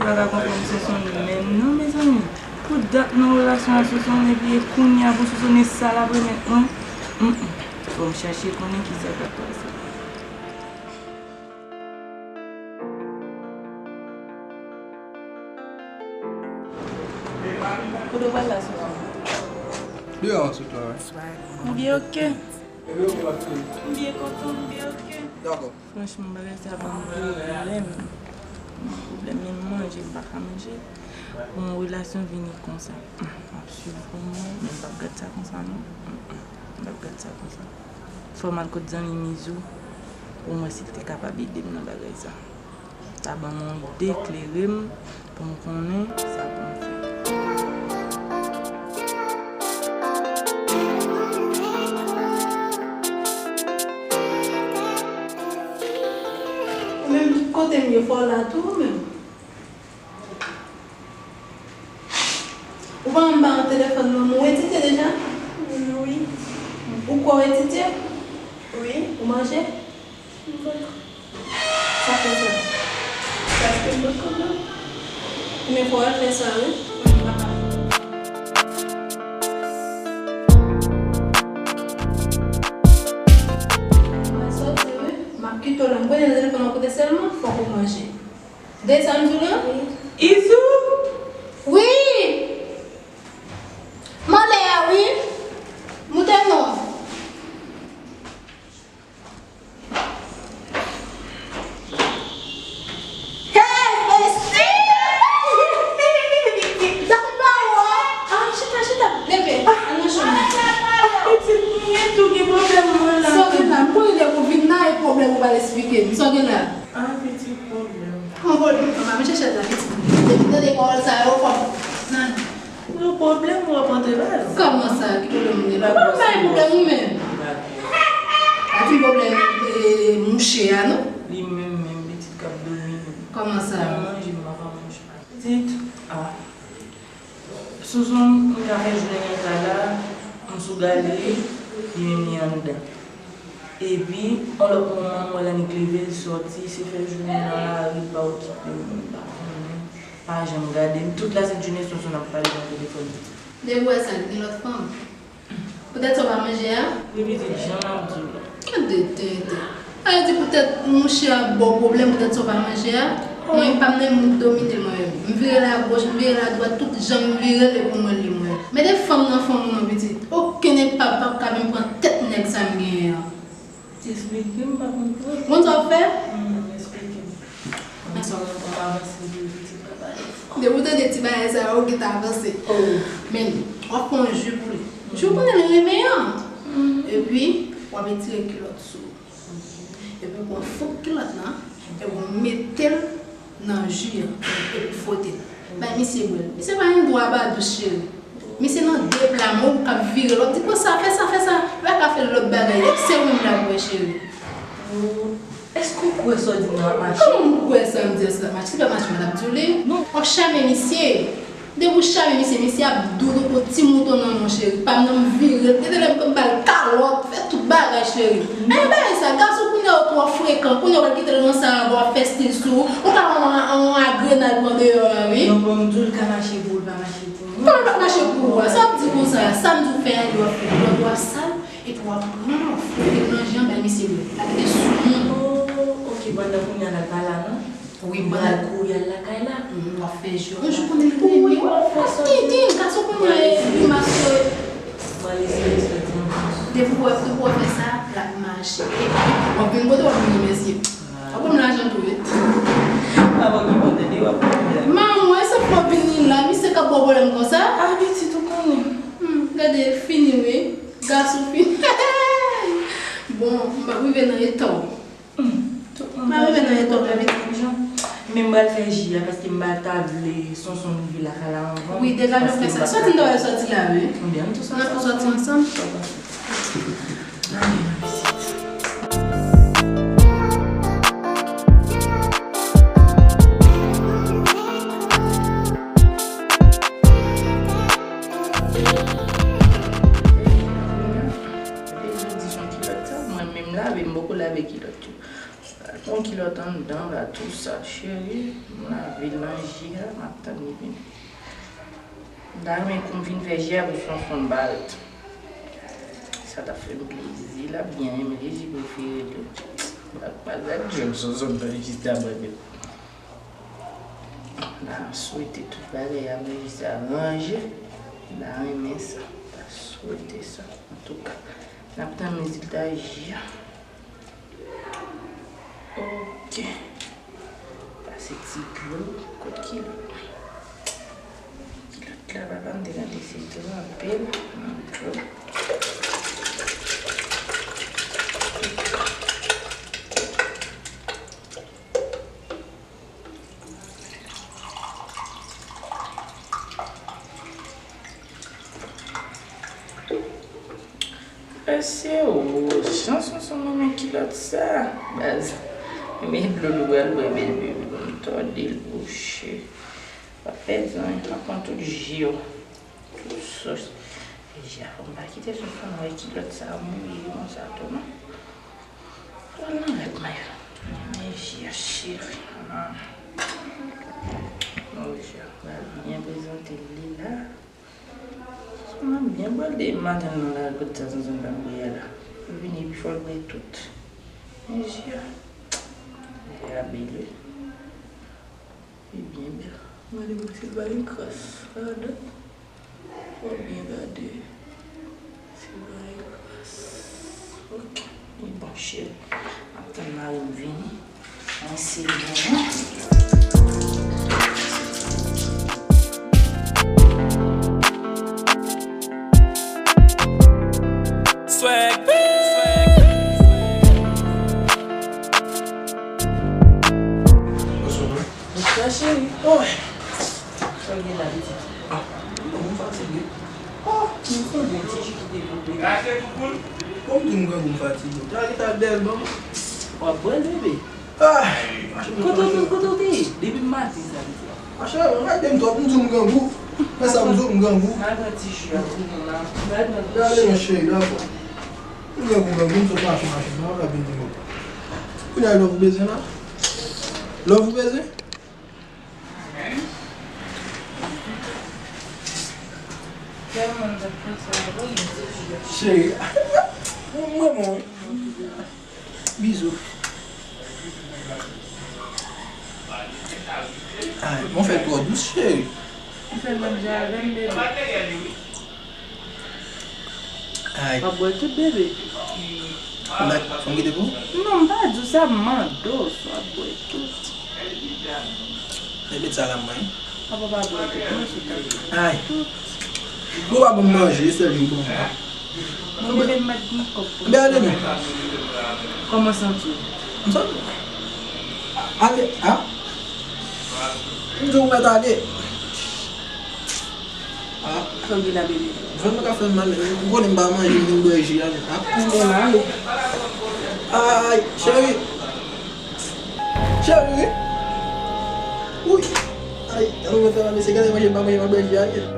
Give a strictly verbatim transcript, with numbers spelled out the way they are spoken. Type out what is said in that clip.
pa ka konprann Sonsonn menm non, mezanmi. Pou dat nan relasyon ak Sonsonn, epi e kounye a pou Sonsonn e sa l ap remèt mwen. Mm, mm. Fò m chache konnen kisa k ap pase. Kote w pral la, Sonsonn? Deyò, sot la, wi. M byen oke. M byen kontan, m byen oke. Dakò. Franchman, bagay sa ban m pwoblèm. Pwoblèm, menm manje, m pa ka manje. Pou yon relasyon vini konsa. M ap swiv pou mwen, men m p ap gad sa konsa, non. M p ap gad sa konsa. Fò m al kot zanmi Mizou pou m wè si l te kapab ede m nan bagay sa. Sa ban m yon ide, klere m, pou m konnen sa pou m fè. Ou menm, kote m ye, fò w la tou, ou menm? Ou pa anba yon telefòn non, ou etidye deja? Wi. Ou kwè w etidye? Wi. Ou manje? M poko. Sa fè sa? Paske m poko non. Men fò w al fè sa wi. M ap soti wi. M ap kite w la. M konnen nan telefòn w ap koute sèlman, fòk ou manje. Tande sa m di w lan? Izou! Wi! M anlè a wi! Moute non! Hey, Esti! Sa konn pa wè? Ah, chita, chita. Leve, al nan chanm. Ah, pitit, mwen tou gen pwoblèm mwen la. Sa w gen la? M konnen depi w vin la, e pwoblèm ou pral esplike m. Sa w gen la? Ah, pitit, pwoblèm. Bon, bon, bon, mwen chèche la, pitit. Depi tande pawòl sa yo, fò m nan. Yon pwoblèm w ap antre ba l. Kòman sa? Ki pwoblèm ou gen? Mwen pa bay pwoblèm ou menm. Ak yon pwoblèm, e, mouche a, non? Li menm, menm, pitit k ap domine. Kòman sa? Mwen manje, m pa ka manje. Pitit, ah. Sonsonn, m ka fè jounen an la, m sou galeri, li menm li anndan. Epi, yon lòt moman, m wè l annik leve, l sòti, se fè jounen nan lari, l pa okipe moun, m pa konnen, pa janm gade m. Tout lasent jounen, Sonsonn ap pale nan telefòn. Depi w wè sa, li gen lòt fanm. Poutèt sa w pa manje a? Wi, pitit, jan m ap di w la. Gade tenten. Sa vle di poutèt mouche a ba w pwoblèm, poutèt sa w pa manje a? Mwen, pa m nan moun domine mwen menm. M vire l agoch, m vire l adwat, tout jan m vire l, e pou mwen li mwen. Mete fanm nan fanm ou non, pitit. Okenn epa p ap ka vin pran tèt nèg sa m genyen an. Esplike m, m pa konprann. Konn sa w ap fè? Hmm, esplike m. Konsa w ap avanse pou pitit la pale. Depi w tande ti bagay sa yo, ou gentan avanse. Oh. Men, w ap pran yon ji pou li. Ji w konnen li renmen an. Hmm. Epi, w ap etire kilòt sou ou. Epi w pran fon kilòt lan, epi w mete l nan ji an, epi fwote l. Bay misye bwè l. Misye pa gen dwa ba dous, cheri. Misye nan de pla men w k ap vire l, w ap di, "Pran sa, fè sa, fè sa." Li pa ka fè lòt bagay, se ou menm l ap wè, cheri. Oh, èske w kwè sa w di m nan ap mache? Kòman m kwè sa m di a, sa ap mache? Se pa mache m t ap di w li. Non. W ap chame misye. Depi w chame misye, misye ap dou tankou ti mouton nan men w, cheri. Pa m nan m vire l. Gen de lè m konn ba l kalòt, fè tout bagay, cheri. Anyen bagay sa, gason kounye a yo twò frekan. Kounye a w pral kite l nan sa anba, w ap fè stil sou ou. Ou ka wè yon, yon agrenad nan deyò a, wi. Non, bon, m di w l ka mache pou ou, l pa mache pou mwen. Kòman l p ap mache pou ou a? Sa w ap di konsa? Sa m di w fè a, li w ap fè. Lòt w ap sal, epi w ap pran l, w ap fwote l nan ji an, bay misye bwè. L ap kite sou moun. Oh, ok, pandan kounye a l pa la, non? Wi, m pral kouri al lakay la. Mhm, w ap fè jou. Yon jou konnen l renmen w. Tenten, gason kounye a e grimas yo. Mwen eseye soti anfas. Depi w wè, depi w fè sa, l ap mache. Epi, w ap vin kote w ap vin remèsye. W ap ban m lajan tou, wi. Avan ki bon tande, w ap ban m lajan. Manman, e sa fò vini la, misye k ap ba w pwoblèm konsa? Ah, pitit, ou konnen. Hmm, gade, fini, wi. Gason fini. Bon, m ap rive nan eta w. Hmm. Tout moun pa rive nan eta w la, pitit. Men m pral fè ji a, paske m pa ta vle Sonsonn rive lakay la anvan m. Wi, degaje w fè sa. Sòti, m ta wè sòti la, wi. Ebyen, ann tou sòti ansanm. N ap sòti ansanm. Ann, pitit. Mwen menm lave, m poko lave kilòt yo. Gon kilòt anndan la, tou sa, cheri. M lave l nan ji a, m ap tann li vini. M ta renmen kou m fin fè ji a pou Sonson ba l. Sa t ap fè m plezi, l ap byen renmen, li ji prefere l yo. Gad, gad, gad jwèt Sonson tande jis ta mwen menm. M ta swete tout bagay ap jis aranje. M ta renmen sa. M ta swete sa. Antouka, n ap tann rezilta ji a. Ok. Pase ti dlo. Kot kilòt? Kilòt la, papa m te gade se tranpe l nan dlo. Mesye, o, jan Sonson renmen kilòt sa. Baz, men dlo nou pral bwè, bebe, pou m tòde l bouche. Pa pèdi anyen, m ap pran tout ji yo. Tout sòs. Ji a, fò m pa kite Sonson wè kilòt sa mouye konsa tou, non. Pral nan rèd, Maya. Men ji a, cheri. Ah. Bon, ji a, pral byen prezante li la. Sonson ap byen bwè l depi maten nan la, gòt sa Sonson t ap bwè a la. Li vini epi fò l bwè tout. Men ji a. Ji a bèl, wi. Li byen bèl. Gade pou si l pa gen kras ladan. Fò w byen gade si l pa gen kras. Ok. Li bon, cheri. M ap tann mari m vini. Mwen se bon. Swag. Bonswa, cheri. Oh. Sa w gen la, pitit? Ah, non, m fatige. Oh, m konn gen ti ji ki te pou bebe. Bon, m di m grangou, m fatige. Gade ta dèyè l ban m. W ap bwè l, bebe? Ah, mache m. Kote w te, kote w te ye? Depi maten sa, pitit. Mache, m gade m twòp, m di w m grangou. Men sa m di w m grangou. M al pran ti ji a pou nou la. M al pran ti ji. Gade, mon cheri, dakò. M grangou, grangou, m sot mache, mache, m ap vin di mwen. Kounye a, love ou bezwen la? Love ou bezwen? Cheri, mwen, mwen. Bizou. Ay, mwen fè twò dous, cheri. Ou fè menm jan avè m, bebe. Ay. W ap bwè tout, bebe. Fò m kite pou ou? Non, m pa di w sa, m mande w si w ap bwè tout. Bebe, sa la mwen. Papa pa bwè tout, non, sou tèt. Ay. Tout. Ou pa ban m manje, sèl li ban m la. Bon, bebe, m mèt gen kòb pou m. Bebe, ale non. Kòman w santi w? M santi. Ale, a? M di w mèt ale. Ah. Sa w gen la, bebe? Vant mwen ka fè m mal. Ou konnen m pa manje, m vin bwè ji a nèt, ah. Bon, ale. Ay, cheri. Cheri. Wi. Ay, alò mwen fè mal, mesye, gade manje, m pa manje, m ap bwè ji a nèt.